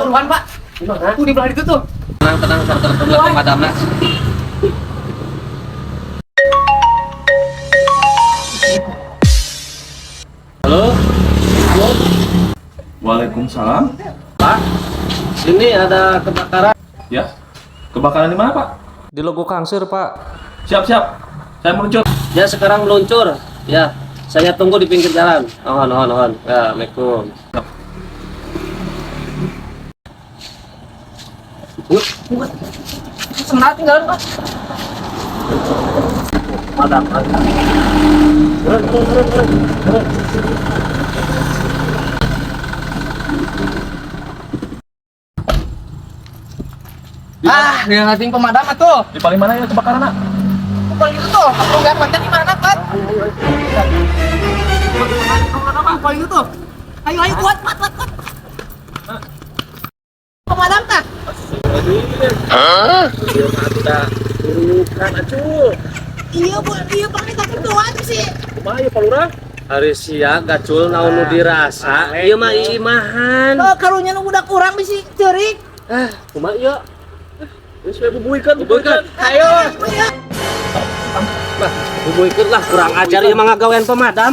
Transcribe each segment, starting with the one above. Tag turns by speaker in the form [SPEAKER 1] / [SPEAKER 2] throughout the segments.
[SPEAKER 1] Buruan, Pak.
[SPEAKER 2] Di mana?
[SPEAKER 1] Tuh di belah itu tuh.
[SPEAKER 2] Tenang, tenang, tertentu lah pemadamna. Halo,
[SPEAKER 3] Waalaikumsalam.
[SPEAKER 2] Pak. Sini ada kebakaran.
[SPEAKER 3] Ya. Kebakaran di mana, Pak?
[SPEAKER 2] Di Logo Kangsir, Pak.
[SPEAKER 3] Siap, siap. Saya meluncur.
[SPEAKER 2] Ya, sekarang meluncur. Ya, saya tunggu di pinggir jalan. Mohon, mohon, mohon. Ya, Assalamualaikum. Yuk,
[SPEAKER 1] Sebentar tinggalan, Pak.
[SPEAKER 2] Padam, padam. Turun, turun, turun, turun. Turun.
[SPEAKER 1] Ah, dia ngating pemadam atuh.
[SPEAKER 3] Di paling mana ya kebakaran, Nak?
[SPEAKER 1] Paling itu tuh. Aku nggak konten di mana, Pak? Paling itu tuh. Ayo, ayo, kuat, kuat, kuat, kuat. Pemadam tah?
[SPEAKER 2] Bukan, acuh.
[SPEAKER 1] Iya, Bu. Iya, Pak. Ini takut tuh aja sih.
[SPEAKER 2] Kumaha ieu Pak Lurah? Hari sia gacul naon nu dirasa. Ieu mah imahan.
[SPEAKER 1] Oh, karunya nu budak urang bisi ceurik.
[SPEAKER 2] Ah, kumaha ieu? Geus we bubuikeun, bubuikeun.
[SPEAKER 1] Ayo.
[SPEAKER 2] Lah, bubuikeun lah kurang ajar ieu mah ngagawean pemadam.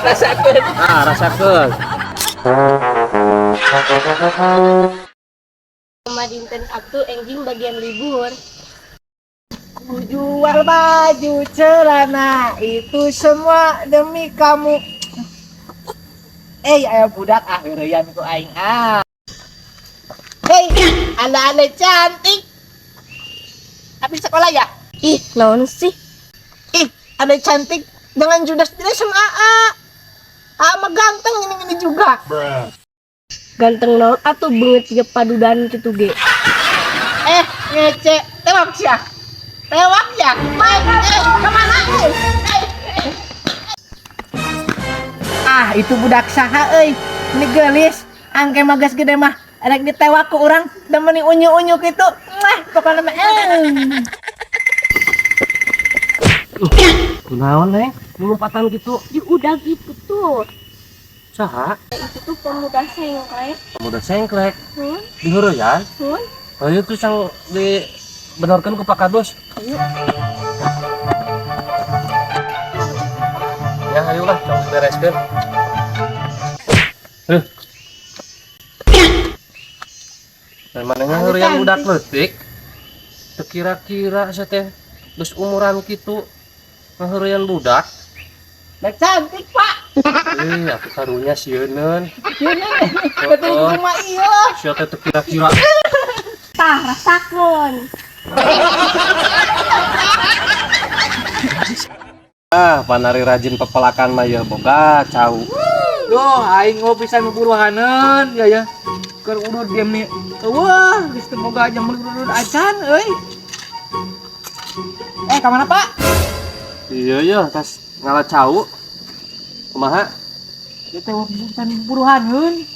[SPEAKER 2] Rasakeun. Ah, rasakeun.
[SPEAKER 4] Sama dinten Sabtu enjing bagian libur.
[SPEAKER 1] Ku jual baju celana itu semua demi kamu. Eh, ayo budak ah heureuyan ku aing ah. Hei, anak-anak cantik. Habis sekolah ya?
[SPEAKER 4] Ih, naon sih?
[SPEAKER 1] Ih, ada cantik. Jangan judas tidak sama AA. AA mah ganteng ini juga.
[SPEAKER 4] Ganteng naon atuh beungeut siga padudan kitu ge.
[SPEAKER 1] Eh, ngece, tewak sia. Tewak ya. Baik, kemana? Eh, eh. Ah, itu budak saha euy. Ini geulis, angke mah geus gede mah rek ditewak ku urang da meuni unyu-unyu kitu. Mah, pokona mah eh.
[SPEAKER 2] Kunaon, Neng? Lompatan gitu.
[SPEAKER 4] Ya udah gitu tuh.
[SPEAKER 2] Saha?
[SPEAKER 4] Itu tuh pemuda sengklek.
[SPEAKER 2] Pemuda sengklek.
[SPEAKER 4] Hmm?
[SPEAKER 2] Di heureuyan.
[SPEAKER 4] Hmm?
[SPEAKER 2] Ayo tuh sang dibenerkeun ku Pak Kadus.
[SPEAKER 4] Ayo.
[SPEAKER 2] Ya, ayolah, tong bereskeun. Heuh. Dan manehna heureuyan budak leutik. Teu kira-kira sia teh geus umuran kitu ngaheureyan budak.
[SPEAKER 1] Budak cantik, Pak.
[SPEAKER 2] Eh, aku karunya sieuneun.
[SPEAKER 1] Betul
[SPEAKER 2] Oh.
[SPEAKER 1] rumah iya.
[SPEAKER 2] Sia teh teu kira-kira.
[SPEAKER 4] Tah, rasakeun.
[SPEAKER 2] Ah, panari rajin pepelakan mah ya boga cau.
[SPEAKER 1] Duh, aing ngopi pisan buruhaneun ya ya. Keur udud game nih. Wah, geus teu boga jam udud acan euy. Eh, ka mana, Pak?
[SPEAKER 2] Iya ya, tas ngala cau. Kumaha?
[SPEAKER 1] Ya teh pisan buruhaneun.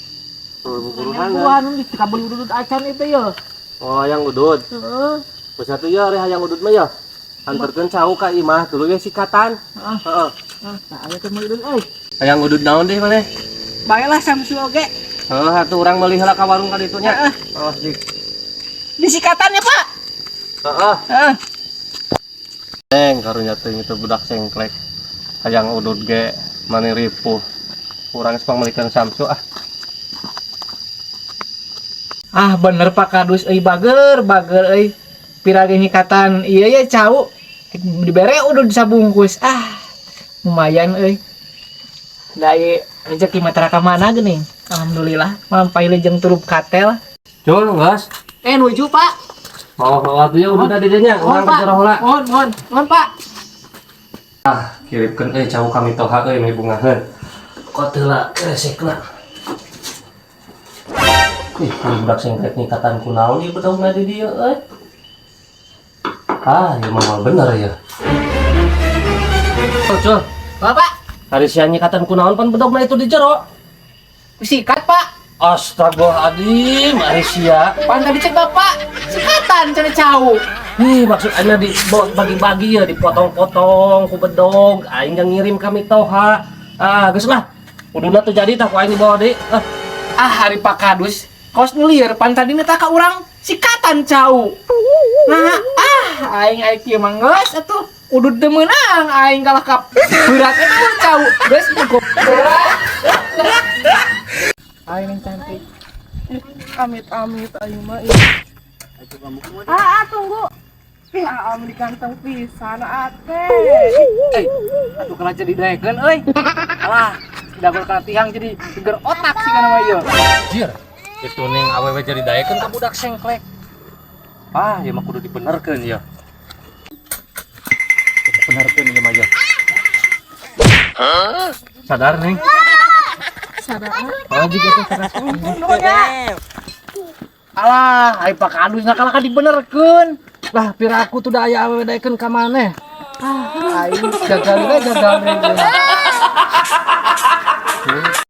[SPEAKER 2] Tuh buruhan.
[SPEAKER 1] Buruhaneun geus teu kabeli udud acan itu ya.
[SPEAKER 2] Oh, yang udud.
[SPEAKER 1] Heeh.
[SPEAKER 2] Geus atuh ya ari hayang udud mah ya. Anterkeun cau ka imah dulu ya sikatan.
[SPEAKER 1] Heeh.
[SPEAKER 2] Heeh.
[SPEAKER 1] Ah, tah aya teh meuli udud euy.
[SPEAKER 2] Hayang udud naon deh maneh?
[SPEAKER 1] Baelah Samsu oge.
[SPEAKER 2] Heeh, atuh urang meuli heula ka warung ka ditu nya.
[SPEAKER 1] Heeh.
[SPEAKER 2] Oh, di.
[SPEAKER 1] Disikatan ya, Pak?
[SPEAKER 2] Heeh.
[SPEAKER 1] Heeh.
[SPEAKER 2] Neng karunya teuing itu budak sengklek. Hayang udud ge mani ripuh. Urang geus pangmeulikeun Samsu ah.
[SPEAKER 1] Ah, bener Pak Kadus euy bager, bager euy. Pira ge nyikatan ieu ya cau. Dibere udud sabungkus. Ah, lumayan euy. Da ieu rezeki mah tara ka mana geuning. Alhamdulillah, mampai jeung turup katel.
[SPEAKER 2] Cul, geus.
[SPEAKER 1] Eh, nuju, Pak.
[SPEAKER 2] Oh, atuh ya udah di dinya,
[SPEAKER 1] Mohon,
[SPEAKER 2] urang
[SPEAKER 1] Pak.
[SPEAKER 2] ka jero heula.
[SPEAKER 1] Mohon, mohon, mohon, Pak.
[SPEAKER 2] Ah, kirimkeun euy cau kami toha euy meh bungaheun. Kok teu lah keresekna. Ih, budak sengklek nyikatan ku naon ieu bedogna di dieu euy. Ah, ieu mah bener ya. Oh, Cul.
[SPEAKER 1] Bapak,
[SPEAKER 2] Hari sia nyikatan ku naon pan bedogna itu di jero.
[SPEAKER 1] sikat, Pak.
[SPEAKER 2] Astagfirullahaladzim, ari sia.
[SPEAKER 1] Pan tadi cek Bapak, sikatan cenah cau.
[SPEAKER 2] Ih, maksud aing di bagi-bagi ya, dipotong-potong ku bedog, aing yang ngirim kami toha. Ah, geus lah. Kuduna teu jadi tah ku aing dibawa deui. Ah,
[SPEAKER 1] Ah, hari Pak Kadus. Kos ngelieur pan tadi tah ka urang sikatan cau. Nah, ah, aing aing kieu mah geus atuh. Udud teu meunang aing kalah ka berat eta mah cau. Geus cukup. Aing yang cantik.
[SPEAKER 5] Amit-amit aing mah.
[SPEAKER 4] Ah, ah, tunggu.
[SPEAKER 5] Ah, di kantong pisan ate.
[SPEAKER 1] Eh, atuh kana jadi daekeun euy. Alah, dagol kana tihang jadi geger otak sih kana mah ieu.
[SPEAKER 2] Jir, itu ning awewe jadi daekeun ka budak sengklek. Ah, ieu mah kudu dibenerkeun ya. Dibenerkeun ieu mah ya. Sadar, Neng?
[SPEAKER 5] Sadar.
[SPEAKER 1] Oh, juga tuh sadar. Alah, ai Pak Kadus kalah ka dibenerkeun.
[SPEAKER 2] Lah, piraku tuh da aya awewe daekeun ka maneh.
[SPEAKER 1] Ah, aing gagal we, gagal we.